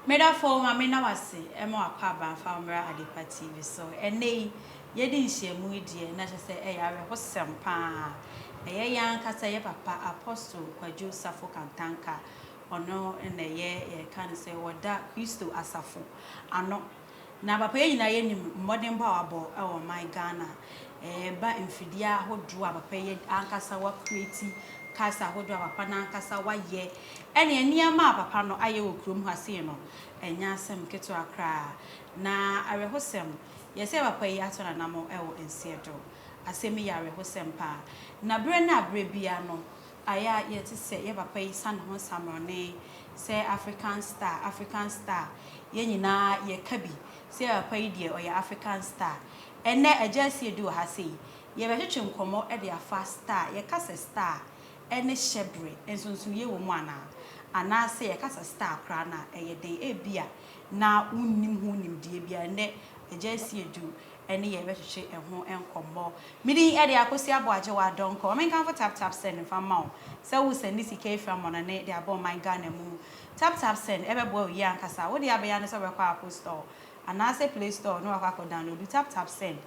Medafo ma menna wo ase ma w'akwaaba mfa wo mmra Adepa TV so. Ɛnnɛ yi, yɛdi nhyiamu yi deɛ na kyerɛ sɛ ɛyɛ awerɛhosɛm pa ara. Ɛyɛ yɛn ankasa yɛ papa Apostle Kwadwo Safo Kantanka, ɔno na ɛyɛ yɛka no sɛ ɔda Kristo asafo ano. Na papa yɛn nyinaa yɛnim mmɔdenbɔ a wabɔ wɔ ɔman Ghana. Ɛba mfidie ahodoɔ a papa yi ankasa wa create, cars ahodoɔ a papa no ankasa wayɛ, ɛne nneɛma a papa no ayɛ wɔ kurom ha sei no, ɛnyɛ asɛm ketewa koraa. Na awerɛhosɛm, yɛ sɛ papa yi ato n'anamɔ wɔ nseɛ do. Asɛm yi yɛ awerɛhosɛm paa. Na berɛ no a berɛ biara no, ayɛ a yɛte sɛ yɛ papa yi sa ne ho nsamrɔne sɛ African star, African star. Yɛn nyinaa yɛka bi sɛ yɛ papa yi deɛ ɔyɛ African star. Ɛnnɛ Agya Asiedu wɔ ha sei, yɛbɛtwetwe nkɔmmɔ de afa star, yɛka sɛ star ne hyɛbrɛ, nsonsonoeɛ wɔ mu anaa? Anaasɛ yɛka sɛ star koraa no a, ɛyɛ dɛn? Ebia na wonnim ho nimdeɛ biara. Ɛnnɛ Agya Asiedu ne yɛn bɛtwetwe ɛho nkɔmmɔ. Me din de Akosua Aboagye Wadɔnkɔ. Ma menkamfo Tap Tap Send mfa mma wo sɛ wo sɛnde sika afiri amɔnɔne de aba ɔman Ghana mu. Tap Tap Send ɛbɛboa wo yie ankasa. Wo deɛ abɛyɛ ara ne sɛ wobɛkɔ Apple Store anaasɛ Play Store na wakɔ akɔ download Tap Tap Send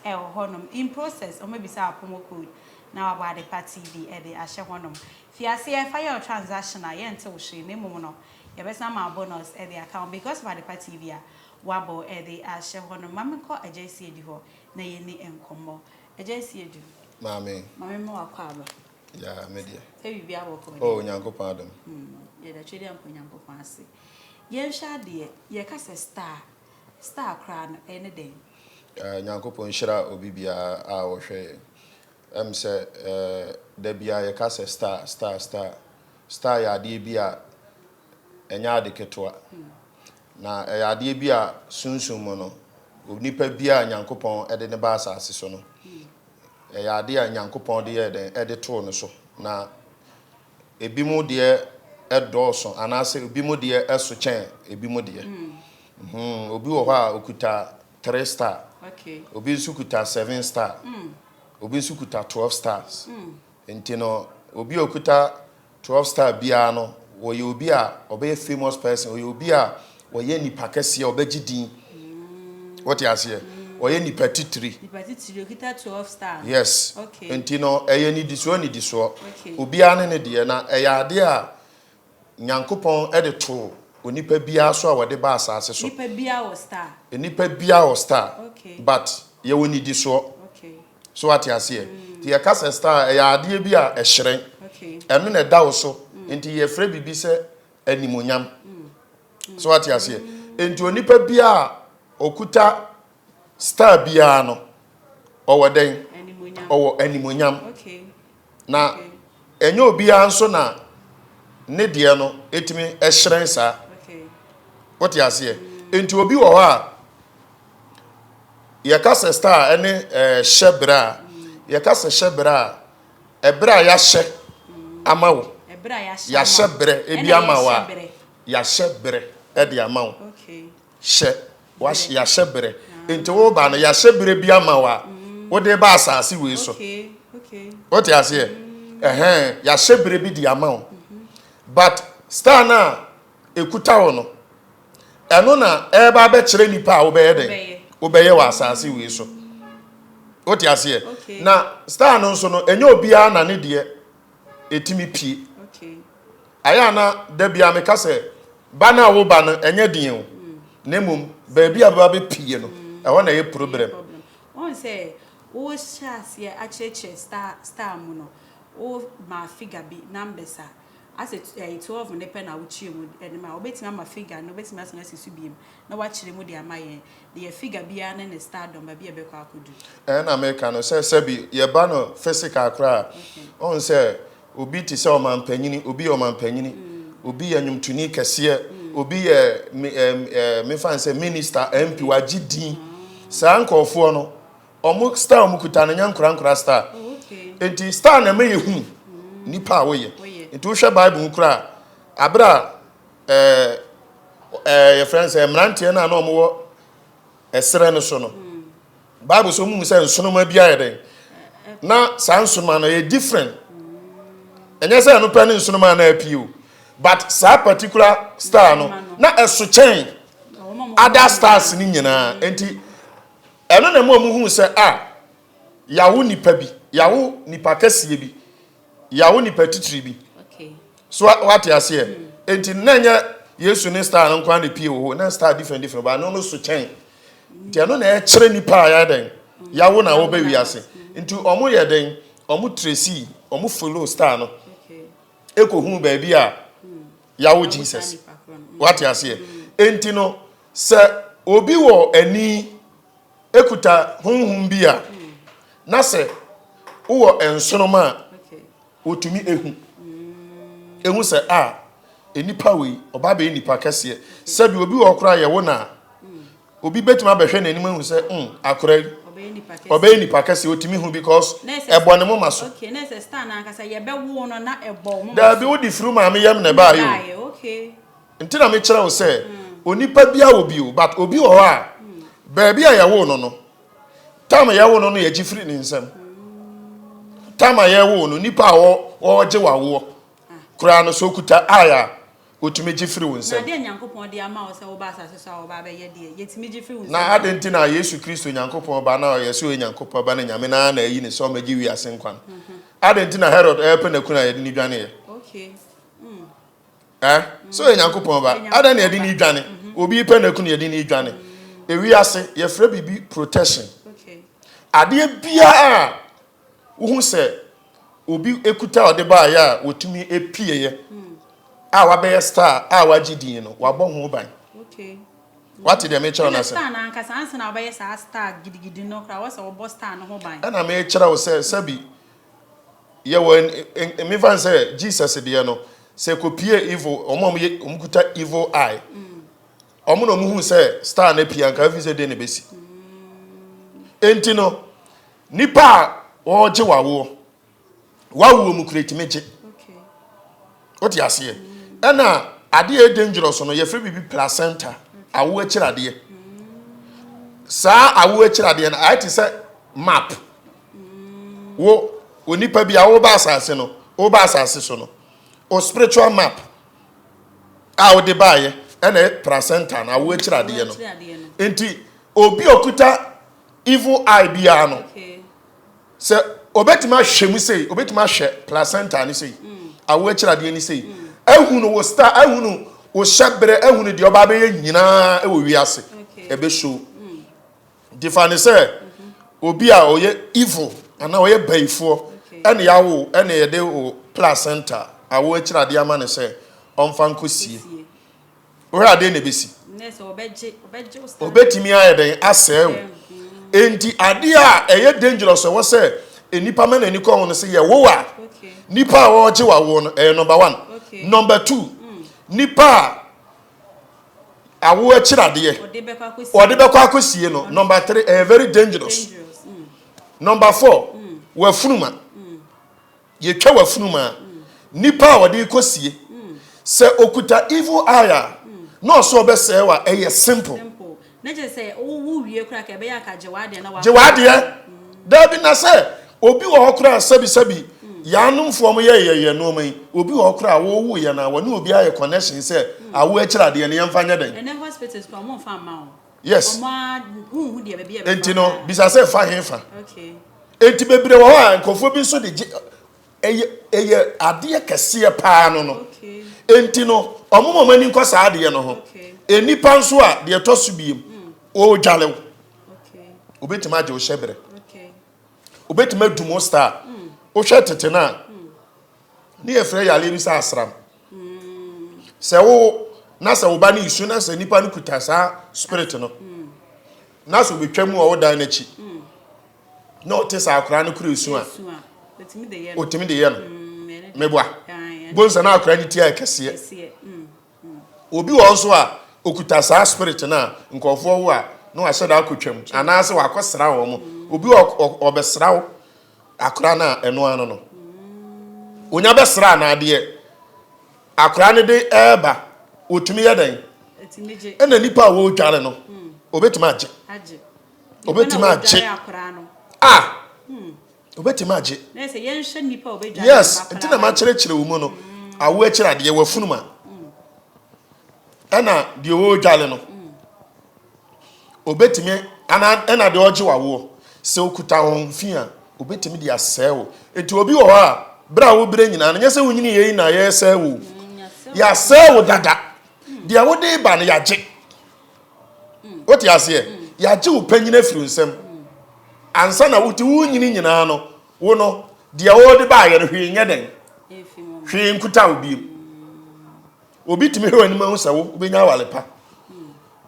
ɛwɔ hɔnom. In process, wɔbɛbisa wo promo code na wabɔ Adepa TV de ahyɛ hɔnom. Fi aseɛ fa yɛ wo transaction a yɛnte wo hwee na mmom no yɛbɛsan ama wo bonus de aka ho because of Adepa TV a wabɔ de ahyɛ hɔnom. Ma menkɔ Agya Asiedu hɔ na yɛnni nkɔmmɔ. Agya Asiedu. Maame. Ma memma w'akwaaba. Yeah, me deɛ. Sɛ biribiara bɔkɔɔ deɛ. Oh, Onyankopɔn adom. Yɛda Twedeampa Onyankopɔn ase. Yɛnhwɛ adeɛ, yɛka sɛ star, star koraa no ɛne dɛn? Nyankopɔn nhyira obi biara a ɔhwɛ yɛn. Ɛm sɛ da biara yɛka sɛ star, star, star. Star yɛ adeɛ bi a ɛnyɛ ade ketewa. Na ɛyɛ adeɛ bi a sunsum mu no, onipa biara a Nyankopɔn de no ba asase so no, ɛyɛ adeɛ a Nyankopɔn de yɛɛ dɛn? De too no so. Na ebinom deɛ dɔɔso anaasɛ ebinom deɛ so kyɛn ebinom deɛ. Mm. Obi wɔ hɔ a okuta three star. Obi nso kuta seven star. Obi nso kuta 12 stars. Nti no, obi a okuta 12 star biara no, wɔyɛ obi a ɔbɛyɛ famous person, ɔyɛ obi a ɔyɛ nipa kɛseɛ, ɔbɛgye din. Wote aseɛ? Ɔyɛ nipa titiri. Nipa titiri, okita 12 star. Yes. Okay. Nti no, ɛyɛ nidisoɔ nidisoɔ. Okay. Obiara ne ne deɛ, na ɛyɛ adeɛ a Nyankopɔn de too onipa biara so a wɔde ba asaase so. Nipa biara wɔ star. Nipa biara wɔ star. Okay. But yɛwɔ nidisoɔ. Okay. So wate aseɛ? Nti yɛka sɛ star a, ɛyɛ adeɛ bi a ɛhyerɛn. Okay. Ɛno na ɛda wo so. Nti yɛfrɛ biribi sɛ animuonyam. So wate aseɛ? Nti onipa biara a ɔkuta star biara no, ɔwɔ dɛn? Animuonyam. Ɔwɔ animuonyam. Okay. Na Okay. ɛnyɛ obiara nso na ne deɛ no ɛtumi hyerɛn saa. Okay. Wote aseɛ? Nti obi wɔ hɔ a, yɛka sɛ star ɛne hyɛ berɛ a, yɛka sɛ hyɛ berɛ a, ɛberɛ a yɛahyɛ ama wo. Ɛberɛ a yɛahyɛ Yɛahyɛ ama wo. berɛ ebi Ɛna ama wo yɛhyɛ a, berɛ. yɛahyɛ berɛ ɛde ama wo. Okay. Hyɛ, yɛahyɛ berɛ. Nti woba no, yɛahyɛ berɛ bi ama wo a, wode ba asase wei so. Okay, okay. Wote aseɛ? Ɛhɛn, yɛahyɛ berɛ bi de ama wo. But star no a ɛkuta wo no, ɛno na ɛreba abɛkyerɛ nipa a wobɛyɛ dɛn? Wobɛyɛ wɔ asase wei so. Wote aseɛ? Okay. Na star no nso no, ɛnyɛ obiara na ne deɛ ɛtumi pie. Okay. Ayɛ a na da biara meka sɛ, ba no a woba no, ɛnyɛ den o. Na mmom, baabi a bɛba bɛpie no, ɛhɔ na ɛyɛ problem. Wohu sɛ wohyɛ aseɛ akyerɛkyerɛ star star mu no, wo maa figure bi, numbers a, asɛ ɛyɛ 12 no pɛ na wokyerɛ mu de ma. Wobɛtumi ama figure no, wobɛtumi asan asi so biom na woakyerɛ mu de ama yɛn. Deɛ figure biara ne ne stardom, baabi a ɛbɛkɔ akɔdu. Ɛna meka no sɛ sɛbi yɛba no physical koraa a, wohu sɛ obi te sɛ ɔmampanyini, obi yɛ ɔmampanyini, obi yɛ nnwomtoni kɛseɛ, obi yɛ me ɛm ɛɛ mefa no sɛ minister, MP, wagye din. Saa nkurɔfoɔ no, wɔn star a wɔkuta no nyɛ nkorankora star. Oh, okay. Nti star na ɛma yɛhu nipa a woyɛ. Woyɛ. Nti wohwɛ Bible mu koraa a, abere a ɛɛ ɛɛ yɛfrɛ no sɛ mmeranteɛ no a na wɔwɔ ɛserɛ no so no, Bible sɛ wɔhu sɛ nsoroma bi ayɛ dɛn, na saa nsoroma no ɛyɛ different. Ɛnyɛ sɛ ɛno pɛ ne nsoroma a na apue o. But saa particular star no, na ɛso kyɛn other stars no nyinaa. Nti ɛno na ɛma wɔn hu sɛ ah, yɛawo nipa bi, yɛawo nipa kɛseɛ bi, yɛawo nipa titiri bi. So wate aseɛ? Nti na ɛnyɛ Yesu ne star no nko ara na epie wɔ hɔ, na star different different, but ɛno no so kyɛn. Nti ɛno na ɛkyerɛ nipa a yɛayɛ dɛn, yɛawo na wɔbɛ wiase. Nti wɔn yɛ dɛn, wɔn tracy, wɔn follow star no. Ɛkɔhuu baabi a yɛawo Jesus. Wate aseɛ? Enti no, sɛ obi wɔ ani kuta honhom bi a, na sɛ wowɔ nsoroma a, ɔtumi ehu. Ehu sɛ, a, nnipa wei, ɔba bɛyɛ nipa kɛseɛ. Sɛbi obi wɔ hɔ koraa yɛwo no a, Obi bɛtumi abɛhwɛ n'anim ahu sɛ mm akora yi ɔbɛyɛ nipa kɛseɛ ɔtumi hu because ɛbɔ ne moma so. Daabi wode firi maame yam na ɛbaayɛ o. Nti na mekyerɛ wo sɛ onipa biara wɔ bi o but obi wɔ hɔ a baabi a yɛwoo no no tam a yɛwoo no no yɛgye firi ne nsam. Tam a yɛwoo no nipa a wɔgye wawoɔ koraa no sɛ okuta eye a wotumi gye firi wo nsam. Na adeɛ a Nyankopɔn de ama wo sɛ woba asase so a wɔba abɛyɛ deɛ, yɛtumi gye firi wo nsam Na adɛn nti na Yesu Kristo, Nyankopɔn Ba no a ɔyɛ sɛ ɔyɛ Nyankopɔn Ba no Nyame no ara na ayi no sɛ ɔmmɛgye wiase nkwa no? Adɛn nti na Herod repɛ no aku no a yɛde no dwaneeɛ? Okay. Mm. Eh? Sɛ ɔyɛ Nyankopɔn Ba, adɛn na yɛde no dwane? Obi repɛ no aku no yɛde no dwane. Ewiase, yɛfrɛ biribi protection. Okay. Adeɛ biara a Wohu sɛ obi kuta a ɔde baeɛ a wɔtumi pieeɛ a wabɛyɛ star a wagye din no, wabɔ ho ban. Okay. Wate deɛ mekyerɛ wo no Ɛna ase? star no ankasa ansa na wobɛyɛ saa star gidigidi no koraa, wɔsɛ wɔbɔ star no ho ban. Ɛna mekyerɛ wo sɛ sɛbi yɛwɔ mefa no sɛ Jesus deɛ no, sɛ kɔpie evil, wɔn a wɔyɛ wɔn kuta evil eye, wɔn na wɔn hu sɛ star no apue anka efi sɛ den na ebesi. Enti no, Nipa a ɔregye w'awoɔ, w'awoɔ mu kura etumi gye. Wote aseɛ? Ɛna adeɛ a ɛyɛ dangerous no yɛfrɛ biribi placenta, awoɔ akyiri adeɛ. Saa awoɔ akyiri adeɛ no ayɛ te sɛ map. Wo onipa bi a woba asase no, woba asase so no, o spiritual map a wode baeɛ ɛna placenta no, awoɔ akyiri adeɛ no. Nti obi a okuta Evil eye biara no, sɛ obetumi ahwɛ mu sei, obetumi ahwɛ placenta ne sei, mm. awo akyiri adeɛ ne sei, mm. ahunu wo star, ahunu wo hyɛbrɛ, ahunu deɛ ɔba abɛyɛ nyinaa wɔ wiase, ɛbɛ show. Mm. Nti fa ne sɛ mm-hmm. obi a ɔyɛ evil anaa ɔyɛ bayifoɔ ɛne yawo ɛne yɛde wo placenta awo akyiri adeɛ ama ne sɛ ɔmfa nkɔsie. Wohwɛ a dɛn na ebesi? Obetumi ayɛ dɛn asɛe wo? Enti adeɛ a ɛyɛ dangerous ɛwɔ sɛ nnipa ma n'ani kɔ ho no sɛ yɛwo a nipa a wɔregye w'awoɔ no ɛyɛ number one. Number two, nipa a awo akyiri adeɛ ɔde bɛkɔ akɔsie no. Number three, ɛyɛ very dangerous. Number four, wafunuma. Yɛtwa w'afunum a, nipa a ɔde rekɔ sie, sɛ okuta evil eye a, na ɔsɛ ɔbɛsɛe wo a, ɛyɛ simple. Gye w'adeɛ. Daabi na sɛ obi wɔ hɔ koraa sɛbi sɛbi yaanomfoɔ mo yɛ yɛyɛ nnoɔma yi, obi wɔ hɔ koraa wowo yɛ no a wɔne obi ayɛ connection sɛ awo akyiri adeɛ no yɛmfa nyɛ dɛn. Ɛnɛ hospitals koraa ɔmo mfa mma wo. Yes. Ɔmo a wonhu deɛ baabi a ɛbɛfa Enti no bisa sɛ fa he fa. Okay. Enti bebree wɔ hɔ a nkurɔfoɔ bi nso de gye ɛyɛ ɛyɛ adeɛ kɛseɛ paa no no. Enti no wɔn ma wɔn ani nkɔ saa adeɛ no ho. Nnipa nso a deɛ ɛtɔ so biem wɔredwale wo. Obetumi agye wo hyɛbrɛ. Obetumi adum wo star. Wohwɛ tete no a ne yɛfrɛ yareɛ bi sɛ asram. Sɛ wo na sɛ wo ba no resu na sɛ nipa no kuta saa spirit no na sɛ obetwa mu wɔ wo dan no akyi. Na ɔte sɛ akwadaa no kura esu a, otumi de yɛ no. Meboa. Bonsa na akwadaa no ti ayɛ kɛseɛ. Obi wɔ nso a okuta saa spirit no a nkurɔfoɔ wo a na wahyɛ da akɔtwam anaasɛ wakɔsra wɔn. Obi wɔ ɔbɛsra wo akwadaa no a ɛno ano no. Onya bɛsra no adeɛ akwadaa no de ɛreba otumi yɛ dɛn? Ɛna nipa a wɔredware no obetumi agye. Obetumi agye. Ah! Obetumi agye. Yes, nti na makyerɛkyerɛ wo mu no. Awo akyiri adeɛ wafunu ma. Ɛna deɛ ɔredwale no, obetumi ana ɛna deɛ ɔgye wawoɔ sɛ okuta wɔn fi a obetumi de asɛe wo. Eti obi wɔ hɔ a bere a wobrɛ nyinaa no nyɛ sɛ wonyini yɛ yi na yɛresɛe wo. Yɛasɛe wo dada. Deɛ wode ba no yɛagye. Wote aseɛ? Yɛagye wo panyin afiri wo nsam. Ansa na wote wonyini nyinaa no, wo no deɛ wɔde baayɛ no hwee nyɛ dɛn. Hwee nkuta wo biem. Obi tumi hwɛ w'anim ahu sɛ wo wobɛnya awale pa.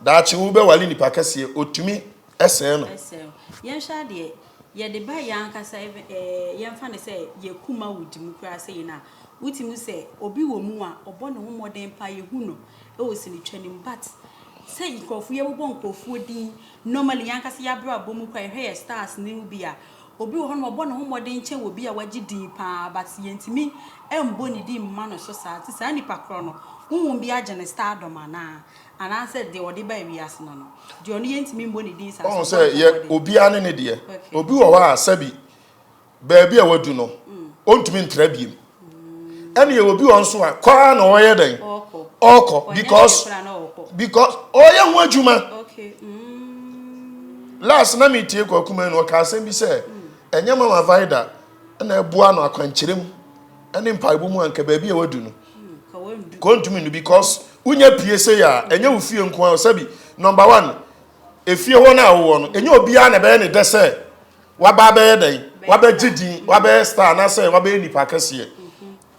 Daakye wobɛwale nipa kɛseɛ, otumi sɛe no. Yɛnhwɛ adeɛ, yɛde ba yɛn ankasa yɛmfa no sɛ yɛ Kumawood mu koraa sei no a, wotumi hu sɛ obi wɔ mu a ɔbɔ ne ho mmɔden paa, yɛhu no wɔ sinitwa no mu but sɛ nkurɔfoɔ yɛbobɔ nkurɔfoɔ din normally yɛn ankasa yɛn abrabɔ mu koraa yɛhwɛ yɛn stars no mu bi a, Obi wɔ hɔ nom ɔbɔ ne ho mmɔden kyɛn obi a wagye din paa but yɛntumi mbɔ ne din mma no so saa nti saa nipa korɔ no honhom bi agye ne stardom anaa? Anaasɛ deɛ ɔde baa wiase no no deɛ ɔno yɛntumi mbɔ ne din saa Woahu sɛ sɛ ɔbɔ ne yɛ ho mmɔden. obiara ne ne deɛ. Okay. Obi wɔ hɔ a sɛbi baabi a wadu no ɔntumi ntra biem. Ɛne yɛwɔ obi wɔ hɔ nso a kɔ ara na ɔyɛ dɛn? Ɔɔkɔ. Ɔɔkɔ Ɔnyɛ hwee because koraa na ɔɔkɔ. because ɔyɛ ho adwuma. Okay. Mm. Last na metie Kwaku Manu ɔka asɛm bi sɛ ɛnyɛ Mama Vida na ɛboa no akwankyerɛ mu ne mpaebɔ mu anka baabi a wadu no ka ɔntumi nnu because wonya pie sei a ɛnyɛ wo fie nko ara sɛbi number one efie hɔ no a wowɔ no ɛnyɛ obiara na ɛbɛyɛ ne dɛ sɛ waba abɛyɛ dɛn wabɛgye din wabɛyɛ star anaasɛ wabɛyɛ nipa kɛseɛ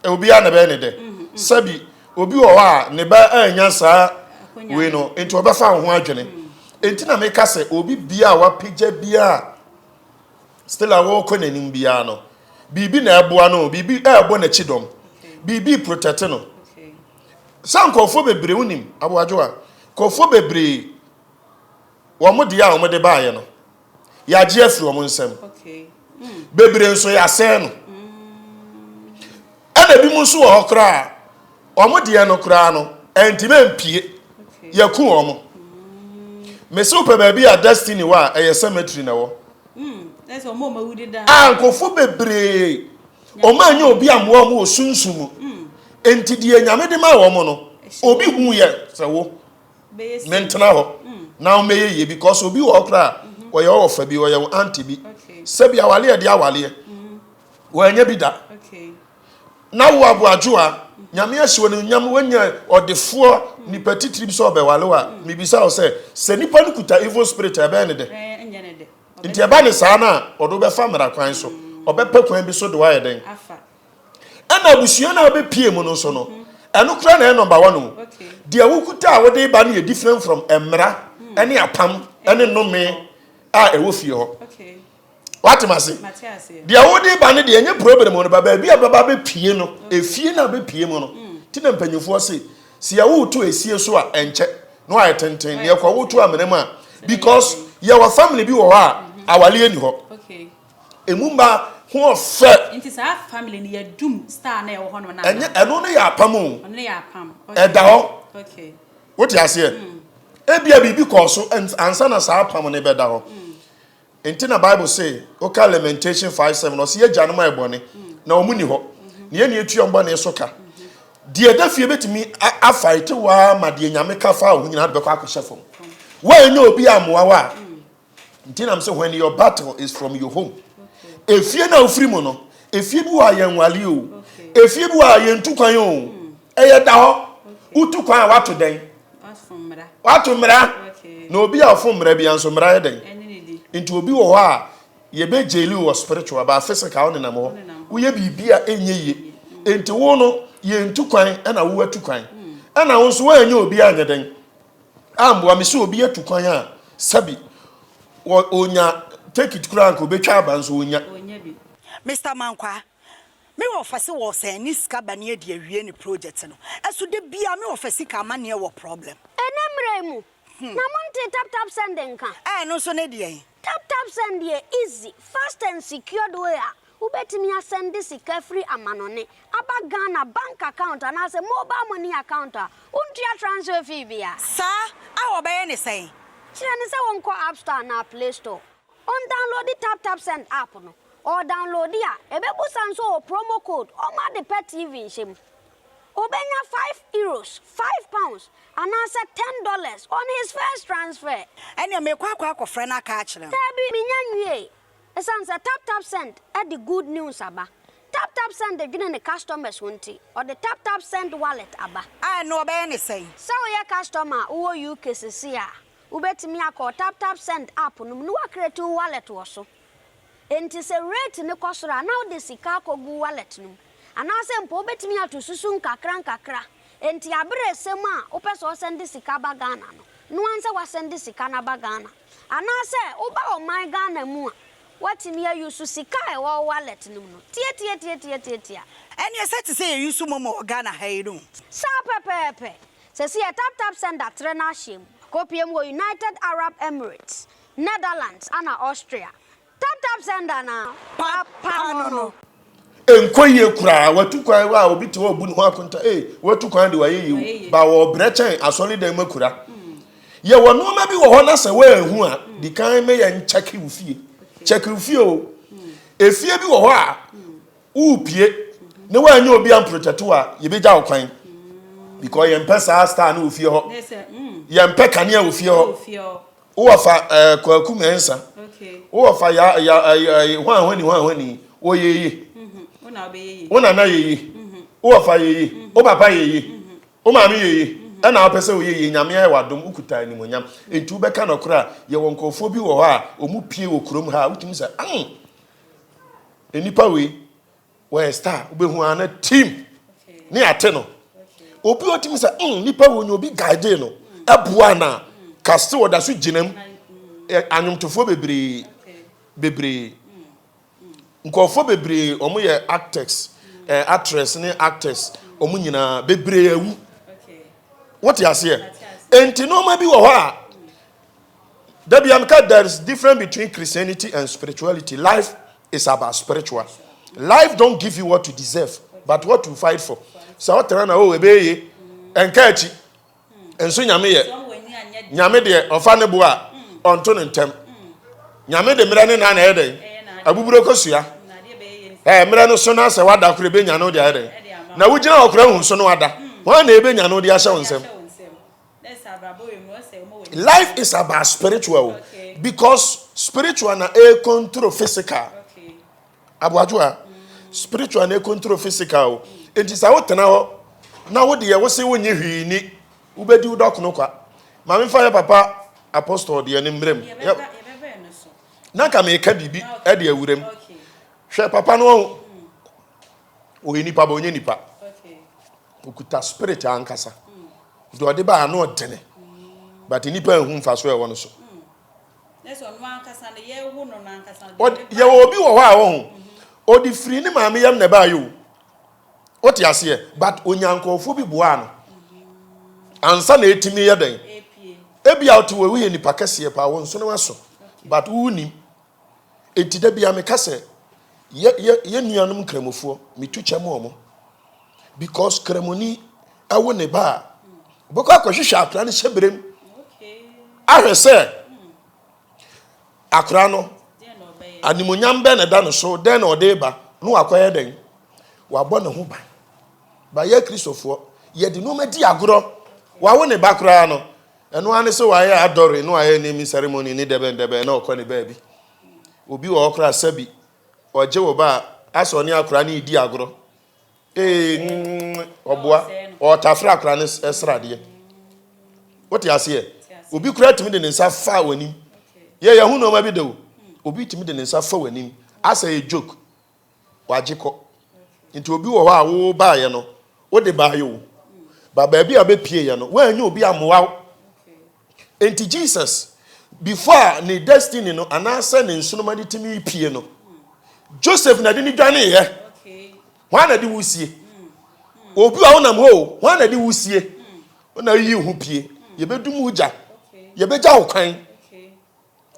Obiara na ɛbɛyɛ ne dɛ. Sɛbi obi wɔ hɔ a ne ba annya saa wei no, nti ɔbɛfa wo ho adwene. Nti na meka sɛ obi bia a wapagya bia a still a wɔrekɔ n'anim biara no, biribi na ɛboa no, biribi ɛrebɔ n'akyi dɔm, biribi protect no. Sɛ nkurɔfoɔ bebree wonim aboadwoa, nkurɔfoɔ bebree wɔn deɛ a wɔde baeɛ no, yɛagye afiri wɔn nsam. Bebree nso yɛasɛe no. Ɛna ebinom nso wɔ hɔ koraa wɔn deɛ no koraa no ɛntumi mpie. Yɛku wɔn. Mese wopɛ baabi a destiny wɔ a ɛyɛ cemetery na ɛwɔ. A nkurɔfoɔ bebree wɔn anyɛ obi ammoa wɔn wɔ sunsum mu. Enti deɛ Nyame de maa wɔn no obi hu yɛ sɛ wo. Mentena hɔ na wommɛyɛ yie because obi wɔ hɔ koraa a ɔyɛ wo ɔfa bi, ɔyɛ wo aunty bi. Sɛbi awaleɛ deɛ awaleɛ, wannya bi da. Na wo aboadwoa, Nyame ahyɛ wo animuonyam, woanya ɔdefoɔ, nipa titiri bi sɛ ɔbɛwale wo a, mebisa wo sɛ, sɛ nipa no kuta evil spirit a, ɛbɛyɛ ne dɛ? Nti ɛba ne saa no a, ɔde wo bɛfa mmara kwan so, ɔbɛpɛ kwan bi so de wo ayɛ dɛn? Ɛna abusua no a wobɛpie mu no nso no, ɛno koraa na ɛyɛ number one o. Deɛ wokuta a wode ba no yɛ different from mmara ne apam ne nnome a ɛwɔ fie hɔ. Wate m ase? Deɛ wode ba no deɛ ɛnyɛ problem no ba baabi a bɛba bɛpie no, efie no a bɛpie mu no. Ti na mpanyinfoɔ se, sɛ yɛwoto esie so a ɛnkyɛ na wayɛ tenten, na yɛkɔ woto amena mu a because yɛwɔ family bi wɔ hɔ a awaleɛ ni hɔ. Emu mma ho ɔfɛ. Nti saa family no yɛ dum star na ɛwɔ hɔ nom no anaa? Ɛnyɛ ɛno no yɛ apam o. Ɔno no yɛ apam. Okay. Ɛda hɔ. Okay. Wote aseɛ? Mm. Ebia biribi kɔɔ so ansa na saa apam no bɛda hɔ. Mm. Nti na Bible se woka Lamentation 5:7 ɔse yɛ agyanom ayɛ bɔne mm. na wɔn ni hɔ. Mm-hmm. Na yɛn na yɛtua wɔn bɔne so ka. Mm-hmm. Deɛ ɛda fie bɛtumi afaete waa ma deɛ Nyame ka fa wo ho nyinaa de bɛkɔ akɔhyɛ fam. Woanyɛ obi ammoa wo a Nti na mse when your battle is from your home. Efie na ofiri mu no, efie bi wɔ a yɛn nwale o. Efie bi wɔ a yɛn tu kwan o. Ɛyɛ da hɔ. Wotu kwan a wato dɛn? Wato mmara. Na obi a ɔfo mmara bi nso mmara yɛ dɛn? Nti obi wɔ hɔ a yɛbɛ jail wɔ spiritual ba physical wo nenam hɔ. Woyɛ biribi a ɛnyɛ yie. Nti wo no yɛn tu kwan ɛna wo atu kwan. Ɛna wo nso woanyɛ obi anyɛ dɛn? Amboa me sɛ obi atu kwan a sɛbi wɔ onya tekit koraa anka obetwa aba nso onya. Mister Mankwaa, me wɔfa se wɔɔsɛn ne sika ba ne adi awie ne project no, ɛso da biaa me wɔfa sika amaneɛ wɔ problem. Ɛnɛ mmerɛ yi mu, na montee tap tap send nka? Ɛɛ ɛno nso ne deɛn? Tap tap send yɛ easy, fast and secured way a wobɛtumi asɛnde sika firi amanɔne aba Ghana bank account anaasɛ mobile money account a wontua transfer fee biara. Saa a wɔbɛyɛ ne sɛn? Kyerɛ no sɛ ɔnkɔ App Store anaa Play Store, ɔndownloadi Tap Tap Send app no. Ɔɔdownloadi a, ɛbɛbusa nso ɔwɔ promo code ɔma ade pɛ TV nhyɛ mu. Obenya €5, £5, anaasɛ $10 on his first transfer. Ɛnneɛ merekɔ akɔ akɔfrɛ no aka akyerɛ no. Daabi, mennya nwiei. Esiane sɛ TapTapSend de good news aba. TapTapSend dwene ne customers ho nti, ɔde TapTapSend Wallet aba. A ɛno ɔbɛyɛ ne sɛn? Sɛ woyɛ customer a wowɔ UK seesei a, wobɛtumi akɔ TapTapSend app no mu na woacreate wo wallet wɔ so. Enti sɛ rate no kɔ soro a, na wode sika akɔgu wo wallet no mu. Anaasɛ mpo wobɛtumi ato susu nkakrankakra. Enti aber a ɛsɛ mu a wopɛ sɛ ɔsɛnde sika ba Ghana no, noa ara sɛ woasɛnde sika no aba Ghana. Anaasɛ woba ɔman Ghana mu a, woatumi a use sika a ɛwɔ wo wallet no mu no tiatiatiatiatiatia. Ɛneɛ sɛ te sɛ yɛ use momo wɔ Ghana ha yi no. Saa pɛpɛɛpɛ! Sɛsi yɛ tap tap send atrɛ n'ahyeɛ mu, kɔpie mu wɔ United Arab Emirates, Netherlands ana Austria. Tap tap send anaa? Papa no no. Ɛnkɔ yie koraa watu kwan a obi te hɔ ɔbu ne ho akonta ee watu kwan de wayɛ yie o ba wɔbrɛ kyɛn asɔredan mu akura yɛwɔ nneɛma bi wɔ hɔ na sɛ woanhu a di kan meyɛ nkyɛke wo fie kyɛke wo fie o efie bi wɔ hɔ a wopie na woanyɛ obi amprotɛte a yɛbɛgya wo kwan because yɛmpɛ saa star no wɔ fie hɔ yɛmpɛ kanea wɔ fie hɔ Wo wɔfa ɛɛ Kwaku Mɛnsa. Wo wɔfa ya ya ɛɛ ɛɛ hwan hwani hwan hwani wɔ yeye. Wo nana yeye. Wo wɔfa yeye. Wo papa yeye. Wo maame yeye. Ɛna wopɛ sɛ woyɛ yie Nyame ayɛ w'adom wokuta animuonyam. Enti wobɛka nɔkorɛ a yɛwɔ nkurɔfoɔ bi wɔ hɔ a wɔn pie wɔ kurom ha a wotumi sɛ mm nnipa wei Wɔyɛ star wobɛhu ara na team ne ate no. Obi a ɔtumi sɛ mm nipa wɔ nyɛ obi guide no ɛboa na ka still ɔda so gyina mu. Anwomtofoɔ bebree bebree nkurɔfoɔ bebree wɔn yɛ actors eh, actress ne actors wɔn nyinaa bebree awu. Wote aseɛ? Enti nneɛma bi wɔ hɔ a Dabi am ka there is difference between Christianity and spirituality. Life is about spiritual. Life don't give you what you deserve, but what you fight for. Sɛ ɔtena na o ebe ye, ɛnka akyi. Nso nyame yɛ. Nyame deɛ ɔfa ne bo a ɔnto ne ntɛm. Nyame de mmerɛ ne nan na ɛyɛ dɛn? Abuburo kosua. Ɛɛ mmerɛ no so na sɛ wada koro ebe nya no de ayɛ dɛn? Na wogyina hɔ kora hu so no wada. Wɔn na ebe nya no de ahyɛ wo nsam. Life is about spiritual because spiritual na e control physical. Aboadwoa, spiritual na e control physical. Enti sɛ wotena hɔ na wo deɛ wo se wonye hwee ni, wobɛdi wo dɔkono kwa. Maame fa yɛ papa apostle deɛ ne mmerɛ mu. Na nka meka biribi de awura mu. Hwɛ papa no ɔyɛ nipa ba ɔnyɛ nipa. Okuta spirit ankasa. Deɛ ɔde baa ano ɔdene. But nipa nhu mfaso a ɛwɔ no so. Yɛwɔ obi wɔ hɔ a ɔho. Ɔde firi ne maame yam na ɛbaayɛ o. Wote aseɛ? But onya nkurɔfoɔ bi boaa no. Ansa na ɛtumi yɛ dɛn? Ebi a wote wɔ woyɛ nipa kɛseɛ paa wo nsono aso. But wonim. Enti da biara meka sɛ yɛ yɛ yɛ nuanom nkramofoɔ metu kyɛ ma wɔn because kramoni ɛwo ne ba a ɔbɛkɔ akɔhwehwɛ akora no hyɛ berem ahwɛ sɛ akora no animonyam bɛn na ɛda no so dɛn na ɔde ba na wakɔyɛ dɛn wabɔ ne ho ban ba yɛ kristofoɔ yɛde nneɛma di agorɔ wawo ne ba koraa no Ɛno ara ne sɛ wayɛ adɔre na wayɛ naming ceremony ne dɛbɛn dɛbɛn na ɔkɔ ne baabi. Obi wɔ hɔ koraa sɛbi ɔgye wo ba a asɛ ɔne akora no redi agorɔ. Ee mm, ɔboa ɔtafere akora no sradeɛ. Wote aseɛ? Obi koraa tumi de ne nsa fa w'anim. Yɛ yɛho nneɛma bi da o. Obi tumi de ne nsa fa w'anim asɛ yɛ joke. Wagye kɔ. Nti obi wɔ hɔ a wo baeɛ no, wode baeɛ o. Ba baabi a bɛpieeɛ no, woannya obi ammoa wo. Nti Jesus, before a ne destiny no anaasɛ ne nsoroma no tumi pie no, Joseph na de ne dwaneeɛ. Hwan na de wo sie? Obi a wonam hɔ o, hwan na de wo sie? Wo na yi ho pie. Yɛbɛdum wo gya. Yɛbɛgya wo kwan.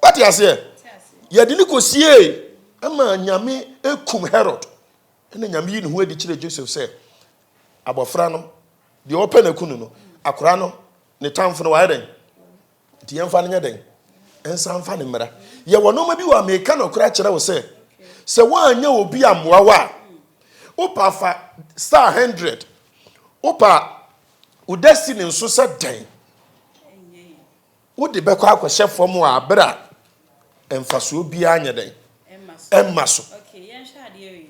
Wate aseɛ? Yɛde no kɔsiee ma Nyame kum Herod. Ɛna Nyame yi ne ho adi kyerɛ Joseph sɛ, abɔfra no, deɛ ɔpɛ no aku no no, akora no, ne tamfo no, wayɛ dɛn? Nti yɛmfa no nyɛ dɛn? Nsa mfa no mmra. Yɛwɔ nneɛma bi wɔ a meka nɔkorɛ akyerɛ wo sɛ, sɛ woanyɛ obi ammoa wo a, wopa fa star 100. Wopɛ a, wo destiny nso sɛ dɛn? Wode bɛkɔ akɔhyɛ fam wɔ abere a mfasoɔ biara nyɛ dɛn? Ɛmma so. Okay, yɛnhwɛ adeɛ wei.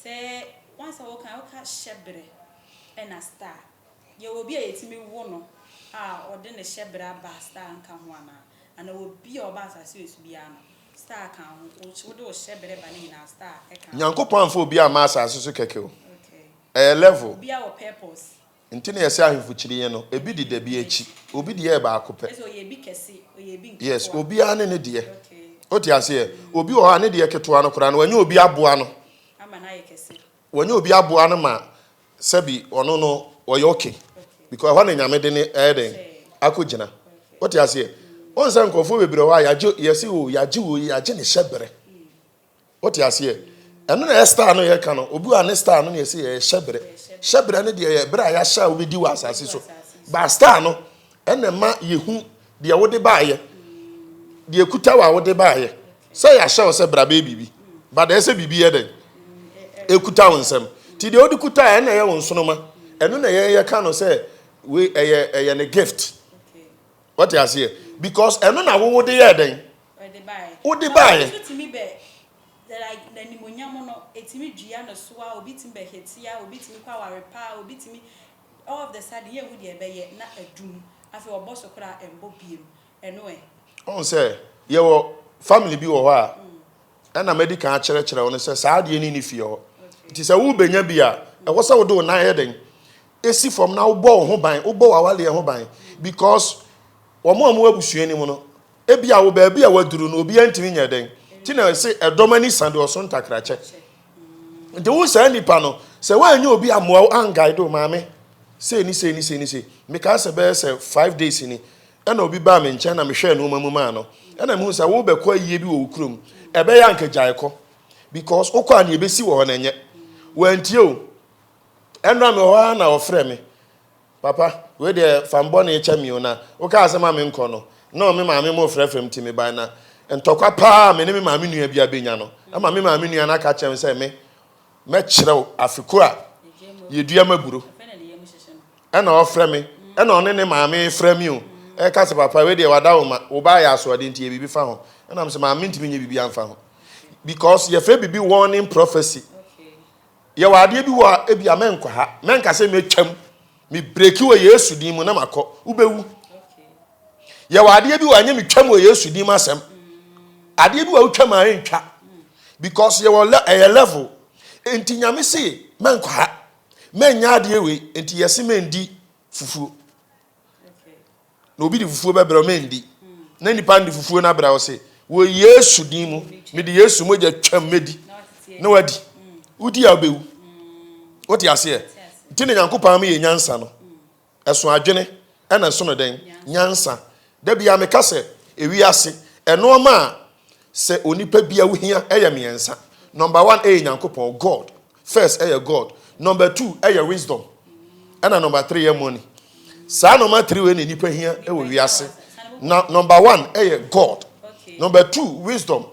Sɛ once a woka woka hyɛbrɛ ɛna star. Yɛwɔ obi a yɛtumi wo no a ɔde ne hyɛbrɛ aba star nka ho anaa? Anaa obi a ɔba asase wei so biara no star ka ho? Wode wo hyɛbrɛ ba ne nyinaa star ɛka ho? Nyankopɔn amfa obi amma asase so kɛkɛ o. Ɛyɛ level. Obiara wɔ purpose. Nti na yɛse ahemfo kyiri yɛn no, ebi deda bi akyi. Obi deɛ yɛ baako pɛ. Ɛsɛ ɔyɛ ebi kɛse, ɔyɛ ebi nketewa. Yes, obiara ne ne deɛ. Wote aseɛ? Obi wɔ hɔ a ne deɛ ketewa no koraa no, wanya obi aboa no. Ama no ayɛ kɛse. Wanya obi aboa no ma sɛbi ɔno no ɔyɛ okay. Because ɛhɔ na Nyame de no ɛyɛ dɛn? Akɔgyina. Wote aseɛ? Wohu sɛ nkurɔfoɔ bebree wɔ hɔ a yɛagye, yɛse o, yɛagye wei, yɛagye ne hyɛberɛ. Wote aseɛ? Ɛno na ɛyɛ star no yɛka no. Obi wɔ a ne star no na yɛsɛ yɛyɛ hyɛberɛ. Hyɛberɛ no deɛ yɛ berɛ a yɛahyɛ a wobɛdi wɔ asase so. Ba star no ɛna ɛma yɛhu deɛ wode baayɛ, deɛ ɛkuta wɔ a wode baayɛ. Sɛ yɛahyɛ wo sɛ bra bɛyɛ biribi, ba deɛ ɛsɛ biribi yɛ dɛn? Ɛkuta wo nsam. Nti deɛ wode kuta ɛna ɛyɛ wo nsonoma. Ɛno na yɛn yɛka no sɛ wei ɛyɛ ɛyɛ ne gift. Wote aseɛ? Because ɛno na wo wode yɛɛ dɛn? Wode baeɛ. Obi nso tumi bɛ like n'animuonyam no ɛtumi dua no so a, obi tumi bɛ hete a, obi tumi kɔ aware pa a, obi tumi all of the sudden yɛnhu deɛ ɛbɛyɛ na adum. Afei ɔbɔ so koraa a ɛmbɔ biem. Ɛno ɛ? Wohu sɛ yɛwɔ family bi wɔ hɔ a, ɛna madi kan akyerɛkyerɛ wo no sɛ saa adeɛ no nni fie hɔ. Nti sɛ worebɛnya bi a, ɛwɔ sɛ wode wo nan yɛ dɛn? Ɛsi fam na wobɔ wo ho ban, wobɔ w'awaleɛ ho ban because wɔn a wɔwɔ abusua no mu no, ebia wo baabi a waduru no obiara ntumi nyɛ dɛn. Nti na ɛse ɛdɔm ani sa deɛ ɔso ntakrakyɛ. Nti wo saa nipa no, sɛ woanyɛ obi ammoa wo anguide wo maame, sei ne sei ne sei ne sei. Mekaa sɛ bɛyɛ sɛ 5 days ni, ɛna obi baa me nkyɛn na mehwɛɛ nneɛma mu maa no. Ɛna mehu sɛ wobɛkɔ ayie bi wɔ wo kurom, ɛbɛyɛ anka gyae kɔ because wokɔ a nea ɛbɛsi wɔ hɔ no ɛnyɛ. Wantie o. Ɛnora mewɔ hɔ ara na ɔfrɛ me. Papa, wei deɛ fa me bɔne kyɛ me o na wokaa sɛ ma menkɔ no, na me maame mo frɛfrɛ me nti mebae na ntɔkwa paa a me ne me maame nua bi abɛnya no, ɛma me maame nua no aka kyerɛ me sɛ me mɛkyerɛ wo afe ko a yɛdua m'aburo. Ɛna ɔfrɛ me, ɛna ɔne ne maame frɛ me o, ɛka sɛ papa wei deɛ wada wo ma, wo ba ayɛ asoɔden nti yɛ biribi fa ho. Ɛna me sɛ maame mentumi nyɛ biribi amfa ho. Because yɛfrɛ biribi warning prophecy. Yɛwɔ adeɛ bi wɔ a ebia mɛnkɔ ha, mɛnka sɛ mɛtwam, me breki wɔ Yesu din mu na makɔ, wobɛwu. Yɛwɔ adeɛ bi wɔ a ɛnyɛ metwam wɔ Yesu din mu asɛm. Adeɛ bi wɔ a wotwam a ɛntwa because yɛwɔ ɛyɛ level. Nti Nyame se mɛnkɔ ha, mɛnyɛ adeɛ wei, nti yɛse mɛndi fufuo. Na obi de fufuo bɛbrɛ wo, mendi. Na nipa no de fufuo no abrɛ wo se, wɔ Yesu din mu, mede Yesu mogya twam mɛdi. Na wadi. Wodi a wobɛwu. Wote aseɛ? Nti na Nyankopɔn ama yɛ nyansa no. Ɛso adwene, ɛna ɛso no dɛn? Nyansa. Da biara meka sɛ, ewiase, ɛnoɔma a Sɛ onipa bia wo hia yɛ miɛnsa. Number one yɛ Nyankopɔn, God. First yɛ God. Number two yɛ wisdom. Ɛna number three yɛ money. Saa number three wei na nipa hia wɔ wiase. Na number one yɛ God. Number two wisdom.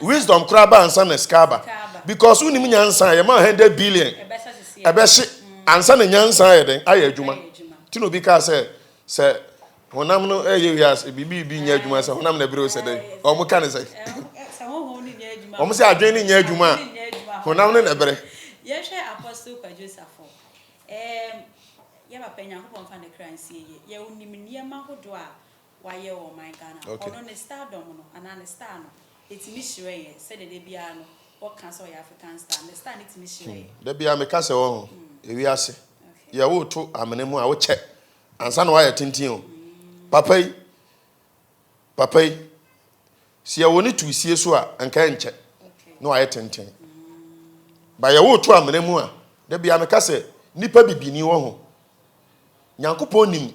Wisdom koraa ba ansa na sika aba. Because wonim nyansa a yɛma 100 billion ɛbɛhye ansa na nyansa ayɛ dɛn ayɛ adwuma. Ti na obi kaa sɛ sɛ honam no ɛyɛ wiase biribi bi nyɛ adwuma sɛ honam na ɛbrɛ o sɛ dɛn wɔn ka ne sɛ wɔn sɛ adwene no nyɛ adwuma a honam no na ɛbrɛ. Yɛhwɛ Apostle Kwadwo Safo, yɛ papa Nyankopɔn mfa ne kra nsie yie, yɛ onim nneɛma ahodoɔ a wayɛ wɔ ɔman Ghana. Ɔno ne stardom no anaa ne star no ɛtumi hyerɛn yɛ sɛdeɛ da biara no wɔka sɛ ɔyɛ African star, ne star no tumi hyerɛn yɛ. Da biara meka sɛ wɔho ewiase yɛ woto amena mu a wokyɛ ansa na wayɛ tenten o. Papa yi, papa yi, sɛ yɛwɔ ne tu sie so a, nka ɛnkyɛ na wayɛ tenten. Ba yɛwɔ to amena mu a, da bia meka sɛ nipa bibini wɔ ho. Nyankopɔn nim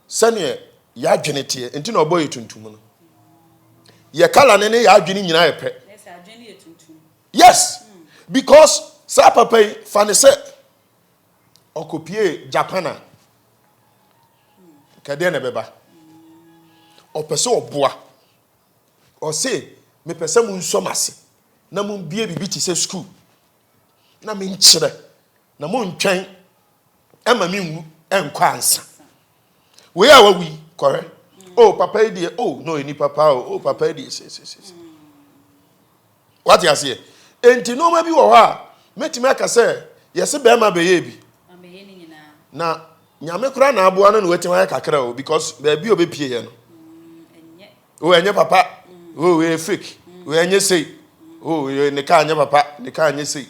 sɛneɛ yɛadwene teɛ, nti na ɔbɔ yɛ tuntum no. Yɛ kala ne ne yɛadwene nyinaa yɛ pɛ. Yes, because saa papa yi fa ne sɛ ɔkɔpie Japan a, kɛdeɛ na ɛbɛba. Ɔpɛ sɛ ɔboa. Ɔse, mepɛ sɛ monsɔ m'ase na mombie biribi te sɛ sukuu na menkyerɛ na montwɛn. Ɛma me nwu nkɔ ansa. Wei a wawu yi, kɔhwɛ. Oh, papa yi deɛ, oh, no, ɔyɛ nipa paa o. Oh, papa yi deɛ, sei, sei, sei. Wate aseɛ? Enti nneɛma bi wɔ hɔ a, mɛtumi aka sɛ, yɛse bɛrima bɛyɛ bi. Na Nyame koraa na aboa no na watumi ayɛ kakra o, because baabi a ɔbɛpie yɛ no. Oh, ɛnyɛ papa. Oh, ɛyɛ fake. Oh, ɛnyɛ sei. Oh, ne kaa nyɛ papa, ne kaa nyɛ sei.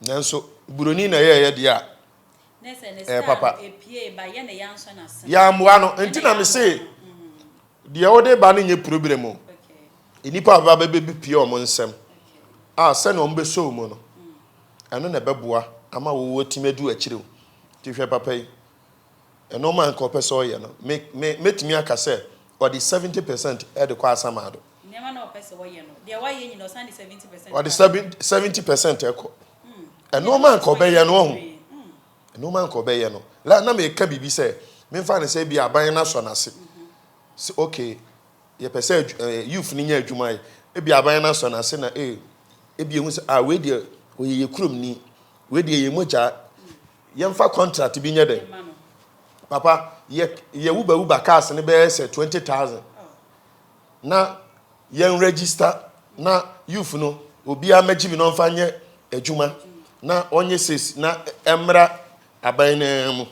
Nanso, buroni na ɛyɛɛyɛ deɛ a, ɛyɛ papa. Yɛammoa no. Nti na mese, deɛ wode ba no nyɛ problem o. Nnipa a wɔbɛba bɛbɛpue wɔn nsam a sɛnea wɔbɛsɔ wo mu no, ɛno na ɛbɛboa ama wo atumi adu akyire o. Nti hwɛ papa yi, nneɛma a nka ɔpɛ sɛ ɔyɛ no, me, me, mɛtumi aka sɛ ɔde 70% de kɔ Asamado. Nneɛma na ɔpɛ sɛ ɔyɛ no, deɛ wayɛ nyina ɔsan de 70% Ɔde 70% kɔ. Nneɛma a nka ɔbɛyɛ no, ɔho. Nneɛma a nka ɔbɛyɛ no. La, na meka biribi sɛ, memfa no sɛ bi aban no asɔ n'ase. Sɛ, okay, yɛpɛ sɛ eh, youth no nya adwuma yɛ. Ebi aban no asɔ n'ase na eh, ebi ehu sɛ, ah, wei deɛ ɔyɛ yɛ kurom ni, wei deɛ yɛ mogya, yɛmfa contract bi nyɛ dɛn. Papa, yɛ yɛ wuba wuba cars no bɛyɛ sɛ 20,000 na yɛn register na youth no obiara mɛgye bi na ɔmfa nyɛ adwuma na ɔnyɛ sales na ɛmmra aban no ara mu